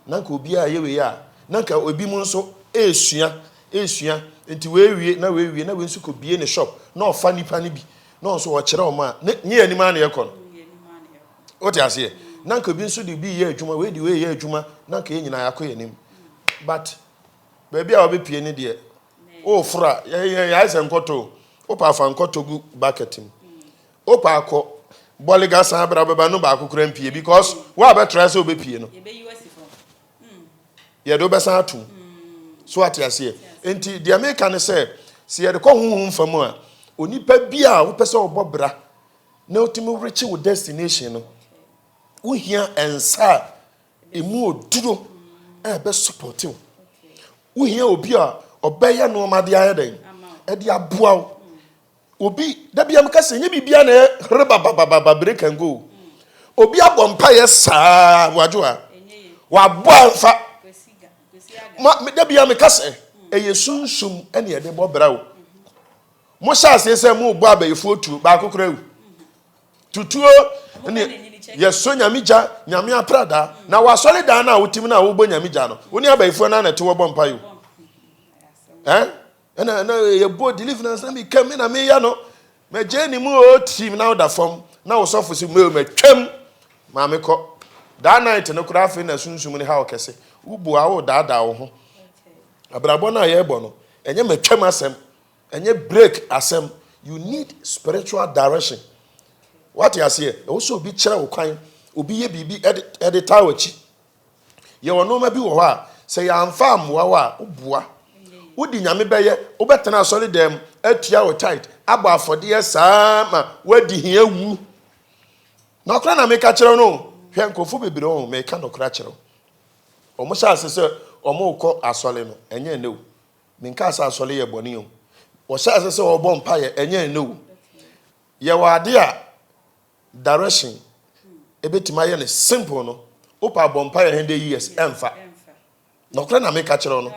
na nka obiara yɛ wei a na nka ebi mu nso ɛresua ɛresua nti wei wie na wei wie na wei nso kɔ bie ne shop na ɔfa nipa no bi na ɔnso ɔkyerɛ wɔn a ne nye anim ara na ɛkɔ no wote aseɛ na nka obi nso de bi yɛ adwuma wei de wei yɛ adwuma na nka yɛn nyinaa yɛakɔ yɛn anim but baabi a wɔbɛpie ne deɛ woforo a yɛayɛ sɛ nkɔtɔ wopɛ afa nkɔtɔ gu bucket mu Wopɛ a kɔ bɔlega san bra wobɛba no baako koraa mpie because wo a bɛtra sɛ wobɛpie no yɛde wobɛsan atom so ate aseɛ nti deɛ meka ne sɛ sɛ yɛde kɔ honhom fa mu a onipa bi a wopɛ sɛ ɔbɔ bra na wotumi rekye wo destination no wohia nsa a ɛmu oduro a ɛbɛ support wo wohia obi a ɔbɛyɛ nneɛma de ayɛ dɛn ɛde aboa wo Obi, da bia meka sɛ, nyɛ biribiara na ɛyɛ hrebabababa break and go. Obi abɔ mpaeɛ saa wadwo a, wabɔ amfa. Ma, da bia meka sɛ, ɛyɛ sunsum ɛne ɛde bɔ bra o. Mo hyɛ aseɛ sɛ mo bɔ abayifoɔ tuo, baako koraa awu. Tutuo ne yɛsɔ nyame gya, nyame aprada. Na wasɔre dan no a wotim no a wobɔ nyame gya no, wo ne abayifoɔ no a na ɛte wɔ bɔ mpaeɛ o. Eh? Ɛna na yɛbɔ deliverance na meka me na meyɛ no mɛgye ne mu o tim na woda fam na wo sɔfo si mɛ mɛtwam maame kɔ that night no koraa afei na sunsum ne haw kɛse wobu a wodaadaa wo ho abrabɔ no a yɛrebɔ no ɛnyɛ mɛtwam asɛm ɛnyɛ break asɛm you need spiritual direction wate aseɛ ɛwɔ sɛ obi kyerɛ wo kwan obi yɛ biribi ɛde taa w'akyi Yɛwɔ nnoɔma bi wɔ hɔ a, sɛ yɛamfa ammoa wo a, woboa. Wode Nyame bɛyɛ, wobɛtena asɔre dan mu, atua wo tithe, abɔ afɔdeɛ saa ma woadi hia wu. Nɔkorɛ na meka kyerɛ wo no, hwɛ nkurɔfoɔ bebree wɔ hɔ, meka nɔkorɛ akyerɛ wo. Wɔn hyɛ ase sɛ wɔn rekɔ asɔre no, ɛnyɛ ɛnɛ o. Menkaa sɛ asɔre yɛ bɔne o. Wɔhyɛ ase sɛ wɔrebɔ mpaeɛ, ɛnyɛ ɛnɛ o. Yɛwɔ adeɛ a Direction ebetumi ayɛ no simple no wopɛ a bɔ mpaeɛ 100 years ɛmfa. Nɔkorɛ na meka kyerɛ wo no.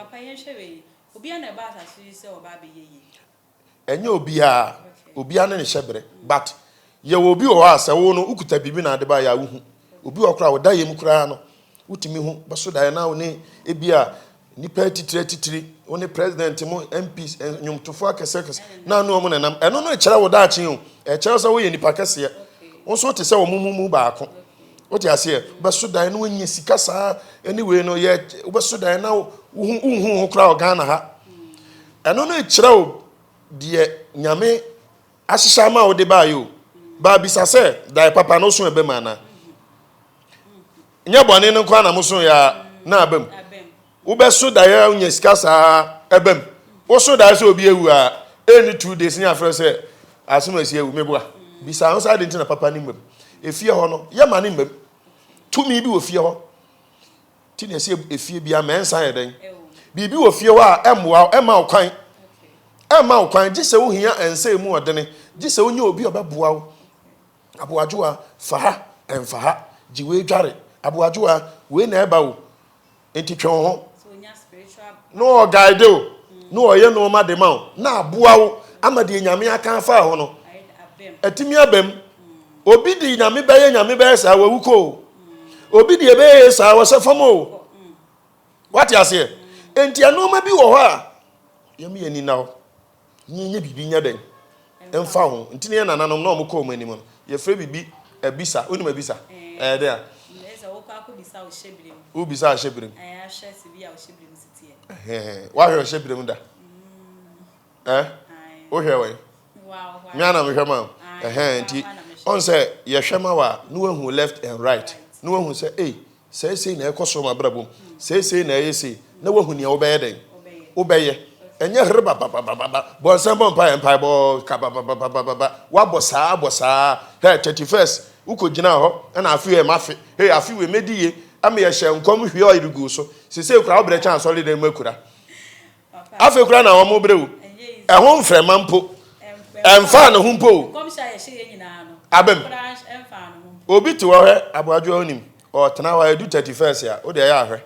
Ɛnyɛ obiara, obiara ne ne hyɛbrɛ but yɛwɔ obi wɔ hɔ a sɛ wo no wokuta biribi na ade baeɛ a wohu. Obi wɔ hɔ koraa a ɔda yam koraa no Wotumi hu bɛso daeɛ na wo ne ebi a nipa atitiri atitiri wo ne president mo MPs nnwomtofoɔ akɛseɛ akɛseɛ na ne wɔn nenam ɛno no kyerɛ wo daakye o ɛkyerɛ sɛ woyɛ nipa kɛseɛ wo nso te sɛ wɔn mu mu baako wote aseɛ wobɛso daeɛ na woanya sika saa anyway no yɛ wobɛso daeɛ na wohu wohu ho koraa wɔ Ghana ha ɛno no kyerɛ wo deɛ nyame ahyehyɛ ama wo de baayɛ o baabisa sɛ daeɛ papa no so ɛbɛm anaa Nyɛ bɔne no nko ara na mosoeɛ a na aba mu. Wobɛso daeɛ a wonya sika saa ɛba mu. Woso daeɛ sɛ obi awu a ɛnni 2 days ne afrɛ sɛ asem asi awu meboa. Bisa ho sɛ adɛn nti na papa no mma mu. Efie hɔ no yɛma no mma mu. Tumi bi wɔ fie hɔ. Ti na ɛsɛ efie bia mɛnsa yɛ dɛn. Biribi wɔ fie hɔ a ɛmmoa wo, ɛmma wo kwan. Ɛmma wo kwan gye sɛ wohia nsa emu ɔdene, gye sɛ wonya obi a ɔbɛboa wo. Aboadwoa, fa ha, ɛmfa ha, gye wei dware. Aboadwoa, wei na ɛba o, nti twe wo ho. Na ɔguide wo, na ɔyɛ nneɛma de ma wo, na aboa wo ama deɛ Nyame aka afa ho no, atumi aba mu. Obi de Nyame bɛyɛ Nyame bɛyɛ saa, wawu kɔ o. Obi deɛ ɛbɛyɛ saa, wɔsɛ fam o. Wate aseɛ? Enti nneɛma bi wɔ hɔ a, yɛma yɛn ani nna hɔ. na yɛnyɛ biribi nyɛ dɛn mfa ho nti ne yɛ nananom na wɔn kɔ wɔn anim no yɛfrɛ biribi abisa wonim abisa ɛyɛ dɛn a wobisa ahyɛ berem woahwɛ ɔhyɛ berem da ɛ wohwɛ wɛn me ana mehwɛ ma ɛhɛn nti ɔn sɛ yɛhwɛ ma wa na wahu left and right na wahu sɛ ei Seesei na ɛrekɔ so wɔ m'abrabɔ mu. Seesei na ɛyɛ sei. Na woahu nea wobɛyɛ dɛn? Wobɛyɛ. Ɛnyɛ hrebababababa. Bɔ nsɛm bɔ mpaeɛ mpaebɔ kabababababa. Woabɔ saa abɔ saa. Hɛ, 31st, wokɔgyinaa hɔ ɛna afe wei mafe. Hei, afe wei mɛdi yie. Ama yɛhyɛɛ nkɔm hwie ɔyere guu so. Seesei koraa wobrɛ kyɛn asɔredan mu akura. Afei koraa na wɔn brɛ o. Ɛho mframa mpo. Ɛmfaa ne ho mpo o. Abam. Obi te hɔ hwɛ aboadwoa onim. Ɔtena hɔ a edu 31st a, wo deɛ ɛyɛ ahwɛ.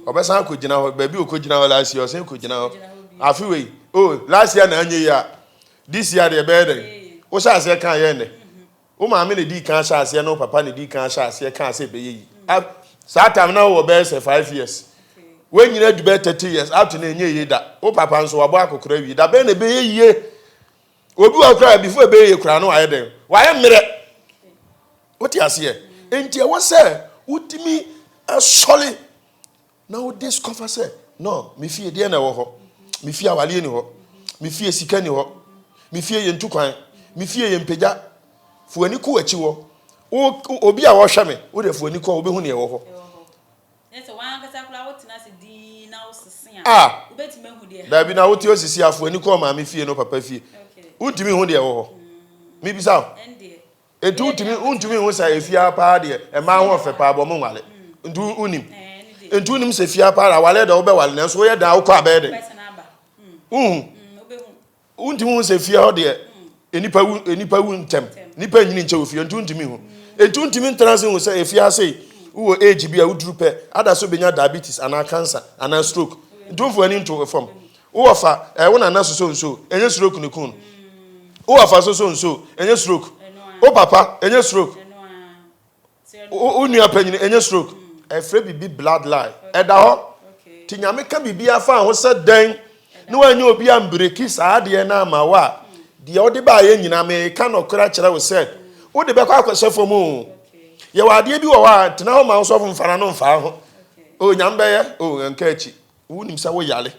Ɔbɛsan akɔgyina hɔ baabi ɔkɔgyina hɔ last year ɔsan kɔgyina hɔ. Afe wei, oh last year na anyɛ yie a, this year deɛ ɛbɛyɛ dɛn? Wohyɛ aseɛ kaa yɛn dɛ. Wo maame na edii kan hyɛɛ aseɛ ne wo papa na edii kan hyɛɛ aseɛ kaa sɛ ɛbɛyɛ yi. Saa time na wowɔ bɛyɛ sɛ 5 years. Woanyini adu bɛyɛ 30 years up to now ɛnyɛ yie da. Wo papa nso wabɔ akɔkora awie. Da bɛn na ɛbɛyɛ yie? Obi wɔ koraa before ɛbɛyɛ yie koraa no wayɛ dɛn? Wayɛ mmerɛ. Wote aseɛ? Enti ɛwɔ sɛ wotumi sɔre Na wo discover sɛ, no, me fie deɛ na ɛwɔ hɔ. Me fie awareɛ ni hɔ. Me fie sika ni hɔ. Me fie yɛ ntu kwan. Me fie yɛ mpagya. Fo ani kɔ w'akyi hɔ. Wo, obi a wɔhwɛ me, wo deɛ fo ani kɔ, wobɛhu nea ɛwɔ hɔ. Ah, daabi na wote osisi a, fo ani kɔ maame fie no papa fie. Wontumi hu deɛ ɛwɔ hɔ. Mebisa wo. Enti wontumi wontumi nhu sɛ efie ha paa deɛ mmaa ho ɔfɛ paa bɔ mo nwale. Nti wonim. Nti wonim sɛ fie ha paa awale deɛ wobɛwale nanso woyɛ dan wokɔ abɛyɛ dɛ. Wohu. Wontumi hu sɛ fie hɔ deɛ nnipa wu nnipa wu ntɛm. Nnipa nyini nkyɛ wɔ fie nti wontumi hu. Enti wontumi ntena ase hu sɛ efie ha sei wowɔ age bi a woduru pɛ ada so benya diabetes anaa cancer anaa stroke. Nti womfa w'ani nto fam. Wo wɔfa eh, wo nana soso nso ɛnyɛ stroke ne kun. Wo wɔfa soso nso ɛnyɛ stroke. Wo papa ɛnyɛ stroke. Wo nua panyin ɛnyɛ stroke. Ɛfrɛ biribi blood line. Ɛda hɔ. Ti nyame ka biribi afa ho sɛ dɛn na wanyɛ obi ambreki saa adeɛ no ama wo a deɛ wode baayɛ nyinaa meka nɔkorɛ akyerɛ wo sɛ wode bɛkɔ akɔhyɛ fam o. Yɛwɔ adeɛ bi wɔ hɔ a tena hɔ ma wo sɔfo mfana no mfaa ho. O nyame bɛyɛ o nka akyi. Wonim sɛ woyare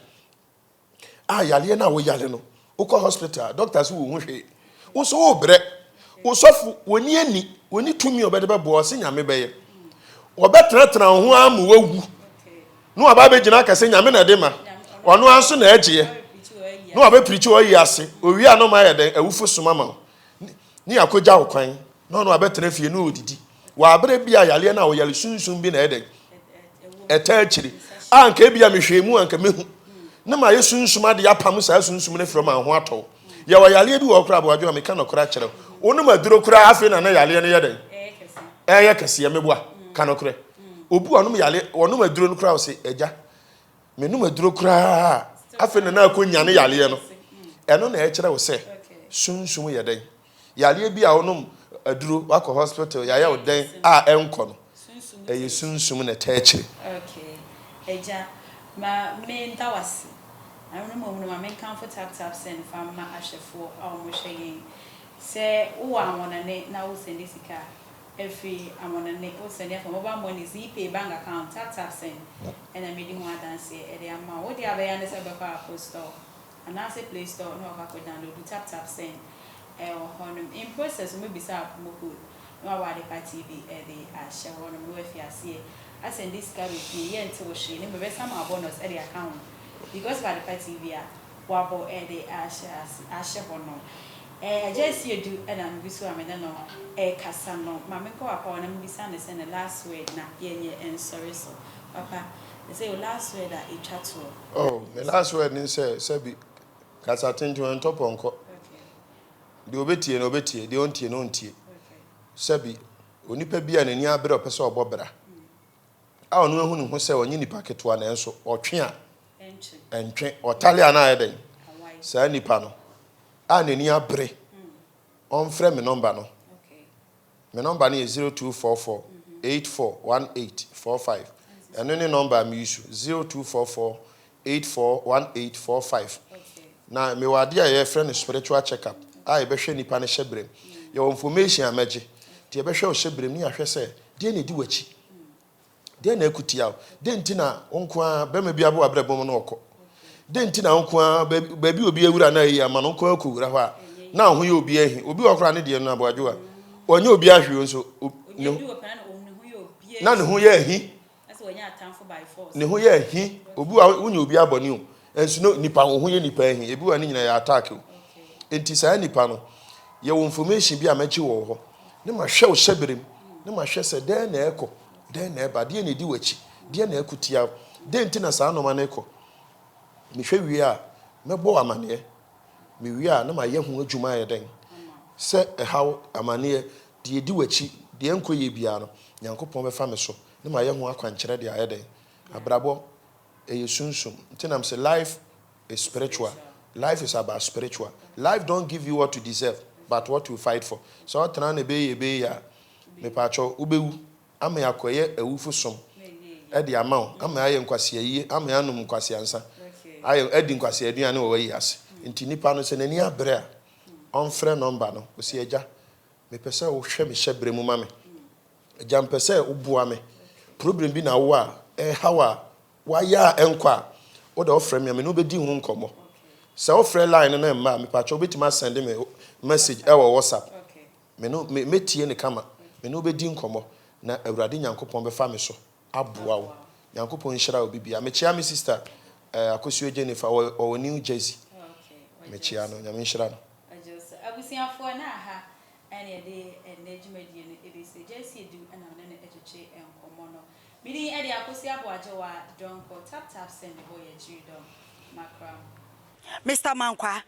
a yareɛ no a woyare no wokɔ hospital doctor sɛ wɔhu hwee wo nso wobrɛ wo sɔfo wɔni ani wɔni tumi a ɔbɛde bɛboa ɔse nyame bɛyɛ wɔbɛtenatena wo ho ara ma wawu na waba abɛgyina aka sɛ nyame na ɛde ma ɔno ara nso na ɛgyeɛ na wabɛpirikyi ɔyi ase owie a na ɔma ayɛ dɛn awufo soma ma wo ne akɔgya wo kwan na ɔno abɛtena fie na ɔdidi wɔ aberɛ bi a yareɛ no a ɔyare sunsum bi na ɛyɛ dɛn ɛtaa akyiri a anka ebia mehwɛɛ mu anka mehu na mayɛ sunsum adeɛ apam saa sunsum no frɛ ma ho atɔ yɛwɔ yareɛ bi wɔ hɔ koraa aboadwo a meka nɔkorɛ akyerɛ wo wonom aduro koraa afei na na yareɛ no yɛ dɛn ɛyɛ kɛseɛ meboa ka nɔkorɛ obi wɔnom yareɛ wɔnom aduro no koraa ɔse agya menom aduro koraa afei na na akɔ nyane yareɛ no ɛno na ɛkyerɛ wo sɛ sunsum yɛ dɛn Yareɛ bi a wonom aduro, wakɔ hospital, yɛayɛ wo dɛn a ɛnkɔ no, ɛyɛ sunsum na ɛtaa akyire. Okay Agya, ma me nda wo ase. Na no mmom no ma me nkamfo Tap Tap Send fa mma ahwɛfoɔ a wɔn hwɛ yɛn. Sɛ wo wɔ anwɔnane na wo sɛnde sika afiri anwɔnane, wo sɛnde afa mobile money, Zeepay, bank account, Tap Tap Send ɛna medi ho adanseɛ ɛde ama wo. Wo deɛ abɛyɛ ara ne sɛ wobɛkɔ Apple store Anaasɛ play store na wakɔ akɔ download tap tap send ɛwɔ hɔ nom. In process wɔn bɛbisa wo promo code na wabɔ Adepa TV ɛde ahyɛ hɔ nom na wafi aseɛ asɛnde sika aba fie yɛ nte wo hwee na mmom ɛbɛsan ma bonus ɛde aka ho because of Adepa TV a wabɔ ɛde ahyɛ ase ahyɛ hɔ nom. Ɛɛ Agya Asiedu ɛna me gu so a me ne no ɛrekasa no ma me nkɔ papa hɔ na me bisa no sɛ ne last word na yɛnyɛ nsɔre so. Papa, sɛ wo last word a ɛtwa toɔ. Oh, me last word ne sɛ, sɛbi, kasa tenten ɛntɔ pɔnkɔ. Deɛ ɔbɛtie no ɔbɛtie, deɛ ɔntie no ɔntie. Sɛbi, onipa bi a n'ani abere a ɔpɛ sɛ ɔbɔ bra. A ɔno ahu ne ho sɛ ɔnyɛ nipa ketewa nanso ɔtwe a ɛntwe, ɔtale a na ayɛ dɛn? Saa nipa no a n'ani abere, ɔmfrɛ me nɔmba no. Me nɔmba no yɛ 0244 84 18 45. Ɛno ne nɔmba a me use, 0244 84 18 45. Na mewɔ adeɛ a yɛfrɛ no spiritual check up a yɛbɛhwɛ nipa no hyɛbrɛm. Yɛwɔ information a mɛgye, nti yɛbɛhwɛ wo hyɛbrɛm ne yɛahwɛ sɛ deɛ na ɛdi w'akyi. Dɛn na ɛko tia wo? Dɛn nti na wo nko ara, barima bi abɔ w'abrabɔ mu na ɔkɔ? Dɛn nti na wo nko ara, baabi obi awura na ayi ama no, wo nko ara kɔwura hɔ a, na wo ho yɛ obi ahi? Obi wɔ hɔ koraa ne deɛ no aboadwo a, ɔnyɛ obi ahwee o nso, na ne ho yɛ ahi. Ne ho yɛ ahi. Obi wɔ hɔ, wonyɛ obi abɔne o, nso no nipa wo ho yɛ nipa ahi. Ebi wɔ hɔ ne nyinaa yɛ attack o. Nti saa nipa no, yɛwɔ information bi a mɛgye wɔ hɔ, ne mahwɛ wo hyɛberem, ne mahwɛ sɛ dɛn na ɛkɔ. Dɛn na ɛba? Deɛn na ɛdi w'akyi? Deɛn na ɛko tia wo? Dɛn nti na saa nnoɔma no rekɔ? Mehwɛ wie a, mɛbɔ wo amaneɛ. Mewie a, na mayɛ ho adwuma ayɛ dɛn? Sɛ ɛhaw, amaneɛ, deɛ ɛdi w'akyi, deɛ ɛnkɔ yie biara no, Nyankopɔn bɛfa me so na mayɛ ho akwankyerɛ de ayɛ dɛn? Abrabɔ, ɛyɛ sunsum. Nti na mese life is spiritual. Life is about spiritual. Life don't give you what you deserve, but what you fight for. Sɛ ɔtena na ɛbɛyɛ ɛbɛyɛ a, Mepaakyɛw, wobɛwu ama yɛakɔyɛ awufo som de ama wo, ama yɛayɛ nkwaseayie, ama yɛanom nkwaseansa, ayɛ, adi nkwaseaduane wɔ w'ayi ase. Nti nipa no, sɛ n'ani abere a, ɔmfrɛ nɔmba no, ɔsi, Agya, mepɛ sɛ wohwɛ me hyɛberɛ mu ma me. Agya, mepɛ sɛ woboa me. Problem bi na wowɔ a, ɛreha wo a, woayɛ a ɛnkɔ a, wo deɛ wofrɛ me a, me ne wo bɛdi ho nkɔmmɔ. Sɛ wofrɛ line no na ɛmma a, mepaakyɛw, wobɛtumi asɛnde me message ɛwɔ WhatsApp. Me ne wo, me, mɛtie no kama. Me ne wo bɛdi nkɔmmɔ, na Awurade Nyankopɔn bɛfa me so aboa wo. Nyankopɔn nhyira obi biara. Mekyea me sister eh, Akosua Jennifer, ɔwɔ, ɔwɔ New Jersey. Mekyea no, Nyame nhyira no. Abusuafoɔ na aha ɛna yɛde ɛnnɛ dwumadie no ɛbɛsi. Agya Asiedu ɛna me ne no ɛtwetwe nkɔmmɔ no. Me din ɛde Akosua Aboagyewa Donkor, Tap Tap Send bɔ yɛ akyiri dɔm. Makram. Mister Mankwaa,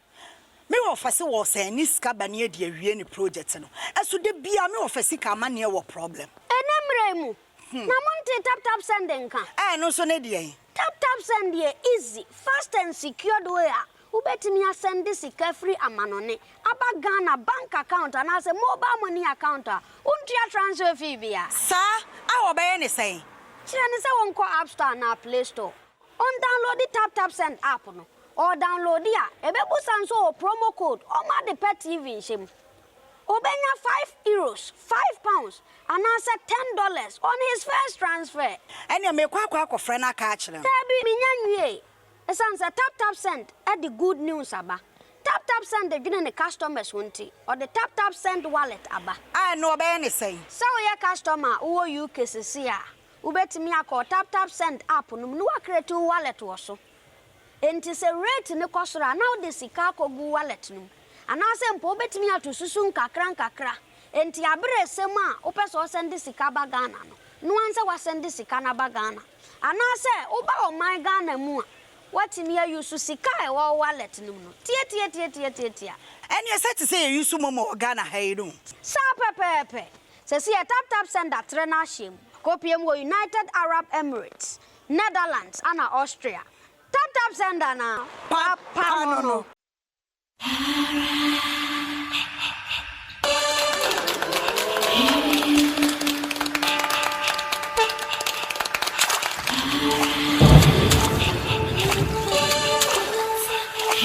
Me wɔfa se wɔ sɛn ne sika ba ne adi awie ne project no ɛso da biaa me wɔfa sika amaneɛ wɔ problem. Ɛnɛ mmerɛ yi mu na mo ntee tap tap send nka? Ɛɛ ɛno nso ne deɛn? Tap tap send yɛ easy, fast and secured way a wobɛtumi asɛnde sika firi amanɔne aba Ghana bank account anaasɛ mobile money account a wontua transfer fee biara. Saa a wɔbɛyɛ ne sɛn? Kyerɛ no sɛ wɔnkɔ app store anaa play store. Ɔndownloadi TapTapSend app no, ɔɔdownloadi a, ɛbɛbusa nso ɔwɔ promo code ɔma ade pɛ TV nhyɛ mu. Ɔbɛnya five euros, £5, anaasɛ $10 on his first transfer. Ɛneɛ meekɔ akɔ akɔfrɛ no aka akyerɛ no. Daabi, mennya nwiee. Ɛsiane sɛ TapTapSend de good news aba. TapTapSend dwene ne customers ho nti, ɔde TapTapSend Wallet aba. A ɛno ɔbɛyɛ ne sɛn? Sɛ woyɛ customer a wowɔ UK seesei a, Wobɛtumi akɔ TapTapSend app no mu na woacreate wo wallet wɔ so. Enti sɛ rate no kɔ soro a, na wode sika akɔgu wo wallet no mu. Anaasɛ mpo wobɛtumi ato susu nkakrankakra. Enti aberɛ ɛsɛ mu a wopɛ sɛ wɔsɛnde sika ba Ghana no, noa ara sɛ woasɛnde sika no aba Ghana. Anaasɛ woba ɔman Ghana mu a, woatumi a use sika a ɛwɔ wo wallet no mu no. Tiatiatiatiatiatia. Ɛneɛ sɛ te sɛ yɛ use momo wɔ Ghana ha yi no. Saa pɛpɛɛpɛ. Sɛsi yɛ tap tap sender trɛ n'ahyeɛ mu kɔpie mu wɔ United Arab Emirates, Netherlands ana Austria. Tap tap sender na papa no no.